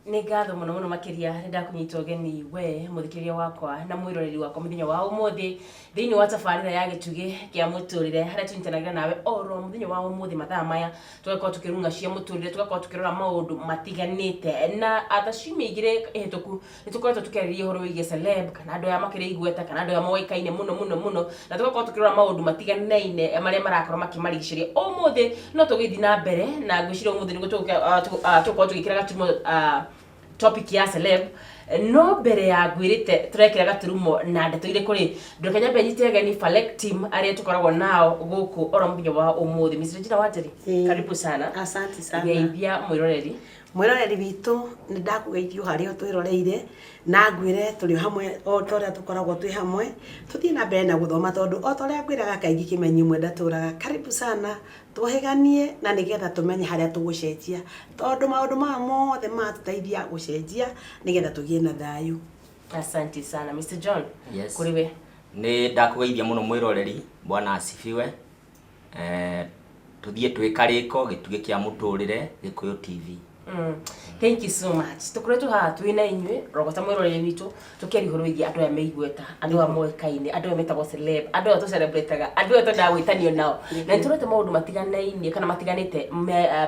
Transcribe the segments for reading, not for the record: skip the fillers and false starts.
Nĩ ngatho mũno mũno makĩria nĩ ndakũnyita ũgeni we mũthikĩrĩria wakwa na mwĩroreri wakwa mũthenya wa ũmũthĩ thĩinĩ wa tabarĩra ya Gĩtugĩ kĩa Mũtũrĩre, harĩa tũnyitanagĩra nawe oro mũthenya wa ũmũthĩ mathaa maya, tũgakorwo tũkĩrung'a cia mũtũrĩre, tũgakorwo tũkĩrora maũndũ matiganĩte. Na ta ciumia 2 hĩtũku nĩ tũkoretwo tũkĩarĩrĩria ũhoro wĩgiĩ celeb, kana andũ aya makĩrĩ igweta, kana andũ aya moĩkaine mũno mũno mũno, na tũgakorwo tũkĩrora maũndũ matiganaine marĩa marakorwo makĩmarigicĩria. Ũmũthĩ no tũgĩthiĩ na mbere na ngwĩciria ũmũthĩ nĩguo tũgũkorwo tũgĩkĩra gaturumo topic ya celeb. No mbere ya ngwĩrĩte tũrekĩra gaturumo na ndeto irĩkũ rĩ, ndũreke nyambe nyite ageni Falek team arĩa tũkoragwo nao gũkũ oro mũthenya wa ũmũthĩ. Miss Regina Wanjeri, karibu sana. Asante sana. Geithia mwĩroreri. Mwĩroreri witũ, nĩ ndakũgeithia o harĩa ũtwĩroreire, na ngwĩre tũrĩ o hamwe o ta ũrĩa tũkoragwo twĩ hamwe, tũthiĩ na mbere na gũthoma tondũ o ta ũrĩa ngwĩraga kaingĩ kĩmenyi ũmwe ndatũraga. Karibu sana, tũhĩganie na nĩgetha tũmenye harĩa tũgũcenjia, tondũ maũndũ maya mothe maratũteithia gũcenjia nĩgetha tũgĩe na thayũ. Asante sana. Mr. John, Yes. kũrĩ we. Nĩ ndakũgeithia mũno mwĩroreri, Bwana asifiwe. Tũthiĩ twĩ karĩko Gĩtugĩ kĩa Mũtũrĩre, Gĩkũyũ TV. Thank you so much. Tũkoretwo haha twĩ na inyuĩ rogota mwĩroreri witũ tũkĩaria ũhoro wĩgiĩ andũ aya me igweta, andũ aya moĩkaine, andũ aya metagwo celeb, andũ aya tũcelebrataga, andũ aya twendaga gwĩtanio nao. Na nĩ tũrorete maũndũ matiganaine kana matiganĩte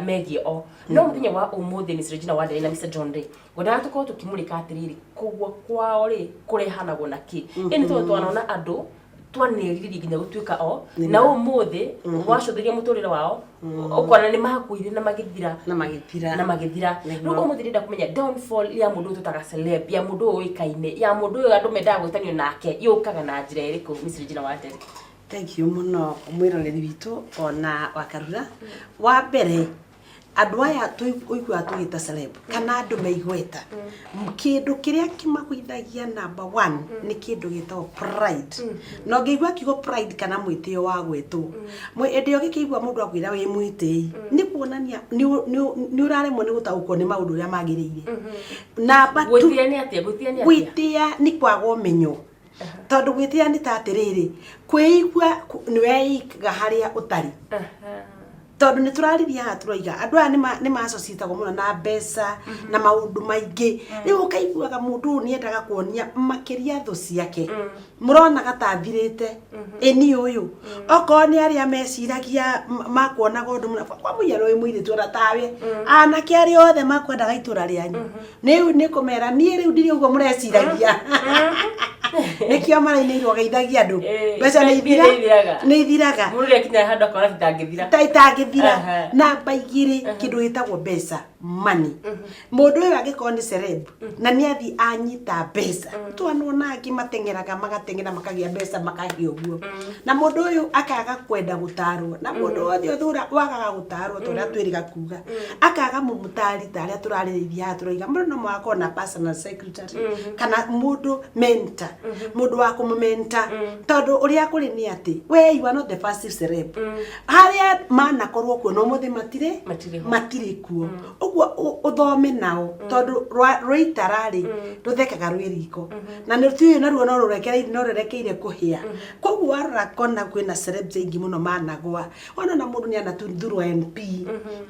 megiĩ o. No mũthenya wa ũmũthĩ Miss Regina Wanderi na Mr John rĩ, ngwendaga tũkorwo tũkĩmũrĩka atĩrĩrĩ, kũgwa kwao rĩ kũrehanagwo na kĩ? Ĩ nĩ tondũ twanona andũ twanerirĩria nginya gũtuĩka o na ũmũthĩ wacũthĩria mũtũrĩre wao ũkona nĩ makuire na magĩthira. Na magĩthira. Na magĩthira. Rĩu ũmũthĩ ndĩrenda kũmenya downfall ya mũndũ ũyũ tũtaga celeb, ya mũndũ ũyũ ũĩkaine, ya mũndũ ũyũ andũ mendaga gwĩtanio nake, yũkaga na njĩra ĩrĩkũ, Miss Regina Wanderi? Thank you mũno mwĩroreri witũ ona wakarura. Wa mbere, andũ aya ũiguaga tũgĩta celeb kana andũ me igweta, kĩndũ kĩrĩa kĩmagũithagia number one nĩ kĩndũ gĩtagwo pride. Na ũngĩigua kiugo pride kana mwĩtĩo wa gwĩtwo, hĩndĩ ĩyo ũngĩkĩigua mũndũ akwĩra wĩ mwĩtĩi, nĩ kuonania nĩ ũraremwo nĩ gũtaũkwo nĩ maũndũ ũrĩa magĩrĩire. Number two, Gwĩtĩa nĩ atĩa? Gwĩtĩa nĩ atĩa? Gwĩtĩa nĩ kwaga ũmenyo. Tondũ gwĩtĩa nĩ ta atĩrĩrĩ, kwĩigua nĩ weiga harĩa ũtarĩ. Tondũ nĩ tũraririe haha tũroiga andũ aya nĩ ma-associatagwo mũno na mbeca na maũndũ maingĩ. Rĩu ũkaiguaga mũndũ ũyũ nĩ endaga kuonia makĩria thũ ciake. Mũronaga ta athirĩte, ĩ niĩ ũyũ. Okorwo nĩ arĩa meciragia makuonaga ũndũ mũna, kwa mũhiano wĩ mũirĩtu ona tawe, anake arĩa othe makwendaga itũra rĩanyu. Rĩu nĩ kũmera niĩ rĩu ndirĩ ũguo mũreciragia. Nĩkĩo marainĩirwo geithagia andũ. Mbeca nĩ ithira, nĩ ithiraga. Nĩ ithiraga. Mũndũ nĩakinyaga handũ akona itangĩthira. Ta itangĩthira. Namba 2, kĩndũ gĩtagwo mbeca, money. Mũndũ ũyũ angĩkorwo nĩ celeb na nĩ athiĩ anyita mbeca, twanona angĩ mateng'eraga magateng'era makagĩa mbeca makagĩa ũguo. Na mũndũ ũyũ akaga kwenda gũtarwo, na mũndũ wothe ũthũra wagaga gũtarwo ta ũrĩa twĩrĩga kuga, akaga mũmũtari ta arĩa tũrarĩrĩria haha tũroiga, mũndũ no mũhaka akorwo na personal secretary kana mũndũ mentor, mũndũ wa kũmũmenta, tondũ ũrĩa kũrĩ nĩ atĩ we you are not the first celeb. Harĩa manakorwo kuo na ũmũthĩ matirĩ Matirĩ ho. Matirĩ kuo. Ũguo ũthome nao, tondũ rwaitara rĩ rũthekaga rwĩ riko, na nĩ tũĩ naruo no rũrekereire no rũrekeire kũhĩa. Koguo warora kona kwĩna celebs aingĩ mũno managwa, wona na mũndũ nĩ anatuthurwo MP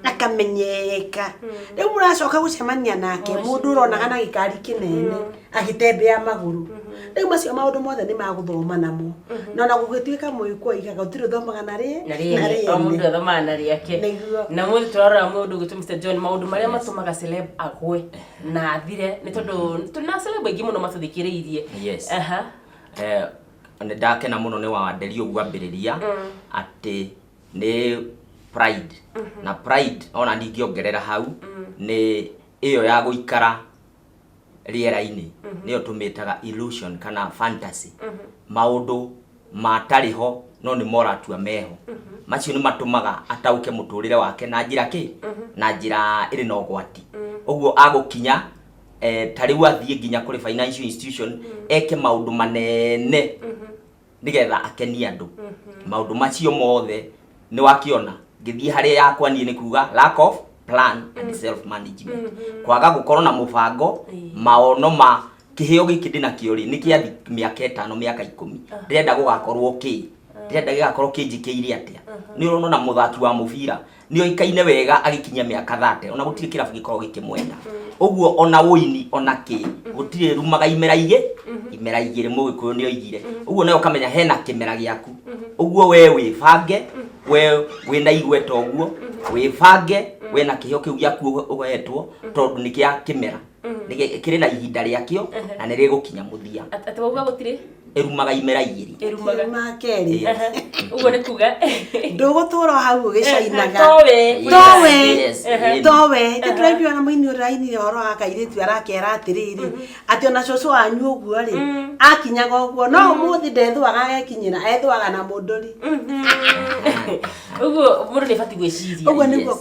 akamenyeka, rĩu mũracoka gũcemania nake mũndũ ũronaga na gĩkari kĩnene agĩtembea magũrũ. Rĩu macio maũndũ mothe nĩ magũthoma namo, na ona gũgĩtuĩka mũgĩkũyũ oigaga gũtirĩ ũthomaga na rĩ na rĩene, o mũndũ athomaga na rĩake. Nĩguo. Na mũthĩ tũrarora mũndũ ũgwĩtwo Mr John, maũndũ marĩa matũmaga celeb agwe na athire, nĩ tondũ tũrĩ na celeb aingĩ mũno matũthikĩrĩirie. Nĩ ndakena mũno nĩ Wanderi ũguo ambĩrĩria atĩ nĩ pride, na pride ona ningĩongerera hau nĩ ĩyo ya gũikara rĩera-inĩ, nĩyo tũmĩtaga illusion kana fantasy, maũndũ matarĩ ho no nĩ moratua meho. Macio nĩ matũmaga atauke mũtũrĩre wake na njĩra kĩ na njĩra ĩrĩ na ũgwati. Ũguo agũkinya ta rĩu athiĩ nginya kũrĩ financial institution eke maũndũ manene nĩgetha akenie andũ. Maũndũ macio mothe nĩ wakĩona ngĩthiĩ harĩa yakwa niĩ nĩ kuga lack of plan and self management, kwaga gũkorwo na mũbango, maono ma kĩheo gĩkĩ ndĩnakĩo rĩ, nĩ kĩathi mĩaka 5, mĩaka 10 ndĩrenda gũgakorwo kĩ. Ndĩrenda gĩgakorwo kĩnjĩkĩire atĩa? Nĩ ũrona ona mũthaki wa mũbira nĩ oĩkaine wega agĩkinyia mĩaka 30, ona gũtirĩ kĩrabu gĩkoragwo gĩkĩmwenda. Ũguo ona ũini ona kĩ gũtirĩ rumaga imera igĩ imera igĩrĩ, mũgĩkũyũ nĩ oigire ũguo. Nawe ũkamenya hena kĩmera gĩaku. Ũguo we wĩbange, we wĩna igweta ũguo wĩbange, we na kĩheo kĩu gĩaku ũhetwo, tondũ nĩ kĩa kĩmera. Kĩrĩ na ihinda rĩakĩo na nĩ rĩgũkinya mũthia. Atĩ wauga gũtirĩ ĩrumaga imera igĩrĩ. Ĩrumaga. Ma kerĩ. Yes. Ũguo nĩ kuga ndũgũtũra o hau ũgĩcainaga. Towe. Towe. Yes, yes. Towe nĩtũraigua na mũini ũrainire ũhoro wa kairĩtu arakera atĩrĩrĩ, atĩ ona cũcũ wanyu ũguo rĩ, akinyaga ũguo, no ũmũthĩ ndethũaga, agekinyĩra ethũaga na mũndũri. Ũguo mũndũ nĩ batiĩ gwĩciria. Ũguo nĩguo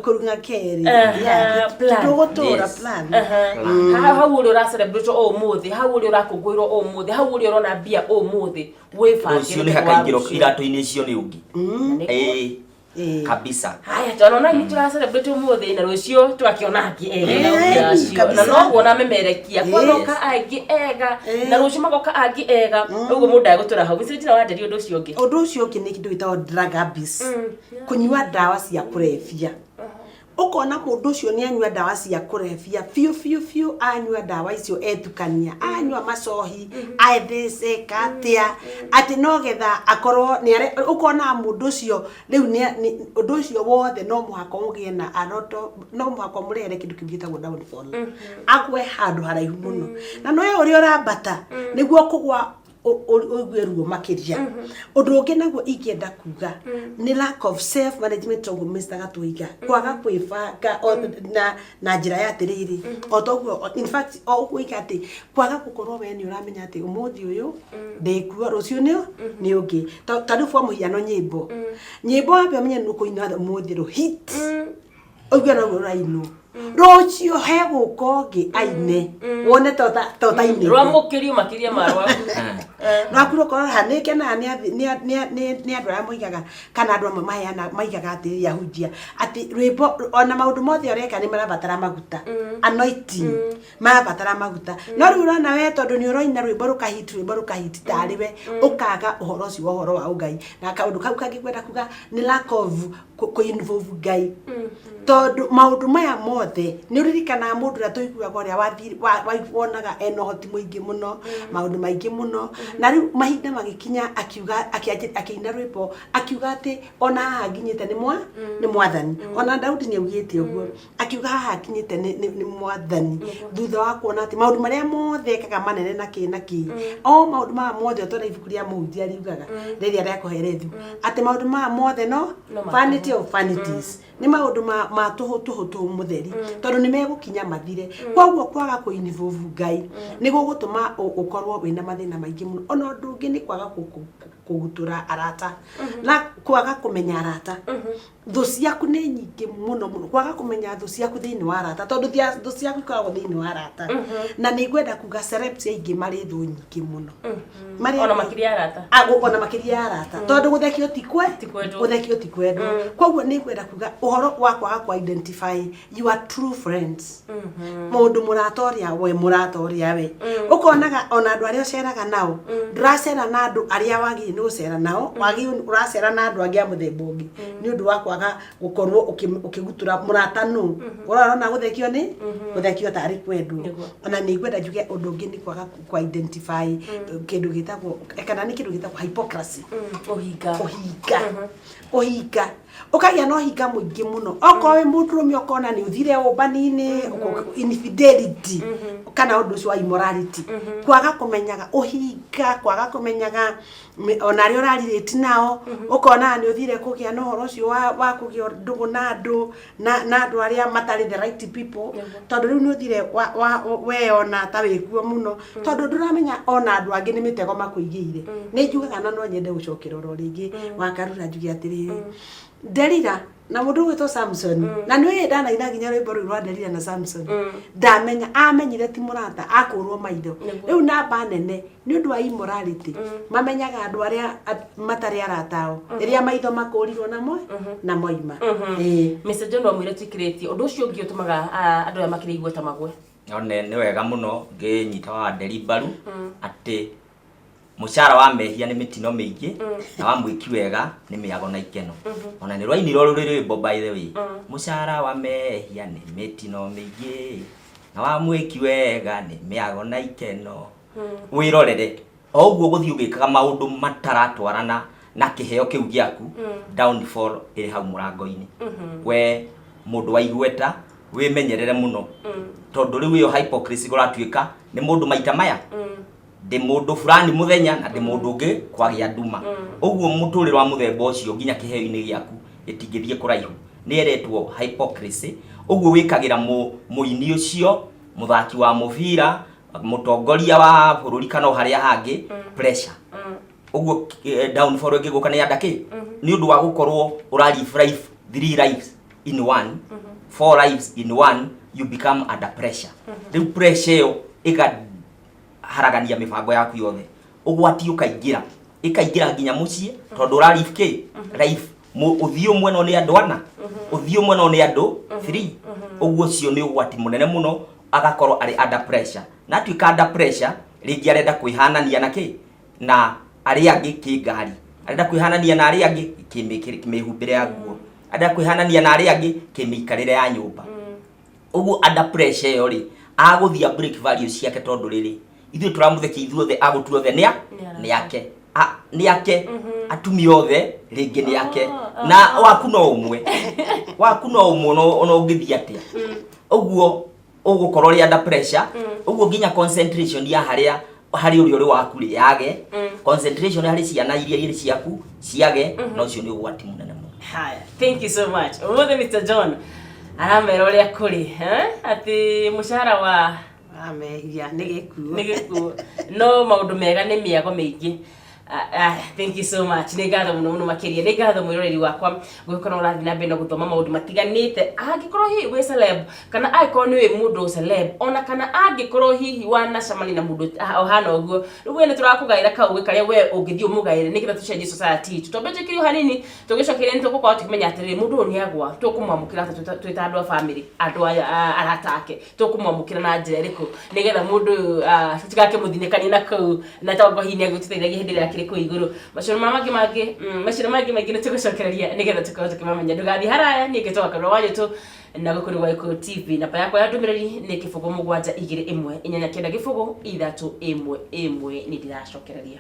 kũrung'a kerĩ. Aha, plan. Ndũgũtũra. Plan. Aha. Hau ũrĩa ũra celebrate ũmũthĩ, hau ũrĩa ũrakũngũĩrwo ũmũthĩ, hau ũrĩa ũrona mbia ũmũthĩ, wĩbange. Rũciũ nĩ hakaingĩrwo iratũ-inĩ icio nĩ ũngĩ. Ĩĩ. Kabisa. Haya, twana nĩ tũra celebrate ũmũthĩ na rũciũ tũgakĩona angĩ ega na ũngĩ acio. Na noguo na memerekia kwanoka angĩ ega na rũciũ magoka angĩ ega. Ũguo mũndũ agũtũra hau. Mr. Regina Wanderi, ũndũ ũcio ũngĩ. Ũndũ ũcio ũngĩ nĩ kĩndũ gĩtagwo drug abuse, kũnyua ndawa cia kũrebia. Ũkona mũndũ ũcio nĩ anyua ndawa cia kũrebia biũ biũ biũ, anyua ndawa icio, etukania, anyua macohi, aetheceka atĩa, atĩ no getha akorwo nĩ ũkona mũndũ ũcio rĩu ũndũ ũcio wothe no mũhaka ũgĩe na aroto, no mũhaka ũmũrehere kĩndũ kĩu gĩtagwo downfall, agwe handũ haraihu mũno. Na nowe ũrĩa ũrambata nĩguo kũgwa ũigue ruo makĩria. Ũndũ ũngĩ naguo ingĩenda kuga nĩ lack of self management, toguo Mr. Gatuiga, kwaga kwĩbanga na njĩra ya atĩrĩrĩ, o toguo, in fact, o ũguo iga atĩ kwaga gũkorwo we nĩ ũramenya atĩ ũmũthĩ ũyũ ndĩkuo, rũciũ nĩ ũngĩ. Ta rĩu kwa mũhiano, nyĩmbo wambe ũmenye nĩ ũkũina ũmũthĩ rũ hit, ũigue noguo rũrainwo, rũciũ hegũka ũngĩ aine, wone ta ũtainĩte. Rwamũkĩrio makĩria ma rwaku. Rwaku rũkorwo haha nĩ kenaga nĩ andũ arĩa moigaga, kana andũ amwe maheana maigaga atĩrĩrĩ, ahunjia, atĩ rwĩmbo ona maũndũ mothe ũreka nĩ marabatara maguta, anointing, marabatara maguta. No rĩu ũrona we tondũ nĩ ũroina rwĩmbo rũkahiti, rwĩmbo rũkahiti, tarĩ we ũkaga ũhoro ũcio wa ũhoro wa ũngai. Na kaũndũ kau kangĩ ngwenda kuga nĩ lack of kũ-involve Ngai, tondũ maũndũ maya mothe nĩ ũririkanaga mũndũ ũrĩa tũiguaga ũrĩa wonaga ena ũhoti mũingĩ mũno, maũndũ maingĩ mũno, na rĩu mahinda magĩkinya akiuga, akĩina rwĩmbo akiuga atĩ ona haha nginyĩte nĩ mwathani. Ona Daudi nĩ augĩte ũguo, akiuga haha nginyĩte nĩ mwathani, thutha wa kuona atĩ maũndũ marĩa mothe ekaga manene na kĩ na kĩ, o maũndũ maya mothe, o ta ũrĩa ibuku rĩa mũhunjia riugaga rĩrĩa rĩa Kohelethu, atĩ maũndũ maya mothe no No ma vanity of vanities, nĩ maũndũ ma tũhũ tũhũ tũhũ mũtheri, tondũ nĩ megũkinya mathire. Koguo kwaga kũ involve Ngai nĩ gũgũtũma ũkorwo wĩna mathĩna maingĩ mũno. Ona ũndũ ũngĩ nĩ kwaga kũgutũra arata na kwaga kũmenya arata. Thũ ciaku nĩ nyingĩ mũno mũno, kwaga kũmenya thũ ciaku thĩinĩ wa arata, tondũ thũ ciaku ikoragwo thĩinĩ wa arata. Na nĩ ngwenda kuga celebs aingĩ marĩ thũ nyingĩ mũno. Marĩ ona makĩria ya arata. Ona makĩria ya arata, tondũ gũthekio ti kwe Ti kwendwo. Gũthekio ti kwendwo. Koguo nĩ ngwenda kuga ũhoro wa kwaga ku identify your true friends, mũndũ mũrata ũrĩa we, mũrata ũrĩa we ũkonaga, ona andũ arĩa ũceraga nao, ndũracera na andũ arĩa wagĩrĩire nĩ gũcera nao, wagĩrĩirwo ũracera na andũ angĩ a mũthemba ũngĩ, nĩ ũndũ wa kwaga gũkorwo ũkĩgutura mũrata nũ ũrona. Gũthekio nĩ gũthekio tarĩ kwendwo. Ona nĩ ngwenda njuge ũndũ ũngĩ nĩ kwaga ku identify kĩndũ gĩtagwo, kana nĩ kĩndũ gĩtagwo hypocrisy. Ũhinga. Ũhinga, ũhinga, ũkagĩa na ũhinga mũingĩ mũno. Okorwo wĩ mũndũrũme, ũkona nĩ ũthire ũmbani-inĩ, infidelity, kana ũndũ ũcio wa immorality, kwaga kũmenyaga ũhinga, kwaga kũmenyaga ona arĩa ũrarirĩti nao, ũkona nĩ ũthire kũgĩa na ũhoro ũcio wa kũgĩa ndũgũ na andũ na andũ arĩa matarĩ the right people, tondũ rĩu nĩ ũthire weyona ta wĩkuo mũno, tondũ ndũramenya ona andũ angĩ nĩ mĩtego makũigĩire. Nĩ njugaga na no nyende gũcokera oro rĩngĩ wakarura njuge atĩrĩrĩ, Delila na mũndũ ũgwĩtwo Samson, na nĩ ndanaina nginya rwĩmbo rũu rwa Delila na Samson, ndamenya amenyire ti mũrata, akũrwo maitho. Rĩu namba nene nĩ ũndũ wa immorality, mamenyaga andũ arĩa matarĩ arata ao rĩrĩa maitho makũrirwo namo na moima. Ĩĩ. Mr. John wamwĩre twikĩrĩtie ũndũ ũcio ũngĩ ũtũmaga andũ aya makĩrĩ igweta magwe. No nĩ wega mũno ngĩnyita wa Nderi mbaru atĩ Mũcara wa mehia nĩ mĩtino mĩingĩ, na wa mwĩki wega nĩ mĩago na ikeno. Ona nĩ rwainirwo rũrĩ rwĩmbo, by the way. Mũcara wa mehia nĩ mĩtino mĩingĩ, na wa mwĩki wega nĩ mĩago na ikeno. Wĩrorere o ũguo gũthiĩ ũgĩkaga maũndũ mataratwarana na kĩheo kĩu gĩaku, downfall ĩrĩ hau mũrango-inĩ. We mũndũ wa igweta, wĩmenyerere mũno, tondũ rĩu ĩyo hypocrisy kũratuĩka nĩ mũndũ maita maya ndĩ mũndũ fulani mũthenya na ndĩ mũndũ ũngĩ kwagĩa nduma. Ũguo mũtũrĩre wa mũthemba ũcio, nginya kĩheo-inĩ gĩaku gĩtingĩthiĩ kũraihu. Nĩ eretwo hypocrisy. Ũguo wĩkagĩra mũini ũcio, mũthaki wa mũbira, mũtongoria wa bũrũri, kana o harĩa hangĩ pressure. Ũguo downfall ĩngĩgũka nĩ anda kĩ nĩ ũndũ wa gũkorwo ũra live life, three lives in one, four lives in one, you become under pressure. Rĩu pressure ĩyo ĩkaharagania mĩbango yaku yothe. Ũgwati ũkaingĩra, ĩkaingĩra nginya mũciĩ, tondũ ũra live kĩ life ũthiũ ũmwe no nĩ andũ ana, ũthiũ ũmwe no nĩ andũ three. Ũguo ũcio nĩ ũgwati mũnene mũno. Agakorwo arĩ under pressure, na atuĩka under pressure, rĩngĩ arenda kwĩhanania na kĩ na arĩa angĩ kĩngari, arenda kwĩhanania na arĩa angĩ kĩmĩhumbĩre ya nguo, arenda kwĩhanania na arĩa angĩ kĩmĩikarĩre ya nyũmba. Ũguo under pressure ĩyo rĩ, agũthiĩ break values ciake, tondũ rĩrĩ ithuĩ tũramũthekia ithuothe, agũtua othe nĩ nĩ ake. Nĩ ake atumia othe, rĩngĩ nĩ ake. Na waku no ũmwe, waku no ũmwe, ona ũngĩthiĩ atĩa. Ũguo ũgũkorwo ũrĩ under pressure. Ũguo nginya concentration ya harĩa harĩ ũrĩa ũrĩ waku rĩ yage, concentration harĩ ciana iria irĩ ciaku ciage, na ũcio nĩ ũgwati mũnene mũno. Haya, thank you so much. Ũmũthĩ Mr. John aramera ũrĩa kũrĩ, eh? Atĩ mũcara wa Amehia nĩ gĩkuũ. Nĩ gĩkuũ, no maũndũ mega nĩ mĩago mĩingĩ. Thank you so much. Nĩ ngatho mũno mũno makĩria. Nĩ ngatho mwĩroreri wakwa gũgĩkorwo ũrathiĩ na mbere na gũthoma maũndũ matiganĩte. Angĩkorwo hihi wĩ celeb, kana angĩkorwo nĩ wĩ mũndũ celeb, ona kana angĩkorwo hihi wanacemania na mũndũ ũhana ũguo, rĩu we nĩ tũrakũgaĩra kaũgĩ karĩa we ũngĩthiĩ ũmũgaĩre, nĩgetha tũcenjie society itũ. Twambe twĩkĩre o hanini, tũgĩcokeria nĩ tũgũkorwo tũkĩmenya atĩrĩrĩ, mũndũ ũyũ nĩ agwa, tũkũmwamũkĩra atĩa twĩ ta andũ a family, andũ aya arata ake, tũkũmwamũkĩra na njĩra ĩrĩkũ, nĩgetha mũndũ ũyũ tũtigakĩmũthinĩkanie na kũu na tongo hihi nĩ agũtũteithagia hĩndĩ ĩrĩa akĩrĩ kũu igũrũ. Macio mangĩ mangĩ, macio mangĩ maingĩ nĩ tũgũcokereria nĩgetha tũkorwo tũkĩmamenya. Ndũgathiĩ haraya. Niĩ ngĩtwo Wakarura wa Nyũtũ, na gũkũ nĩ gwa Gĩkũyũ TV. Namba yakwa ya ndũmĩrĩri nĩ 0721890311. Nĩ ndĩracokereria.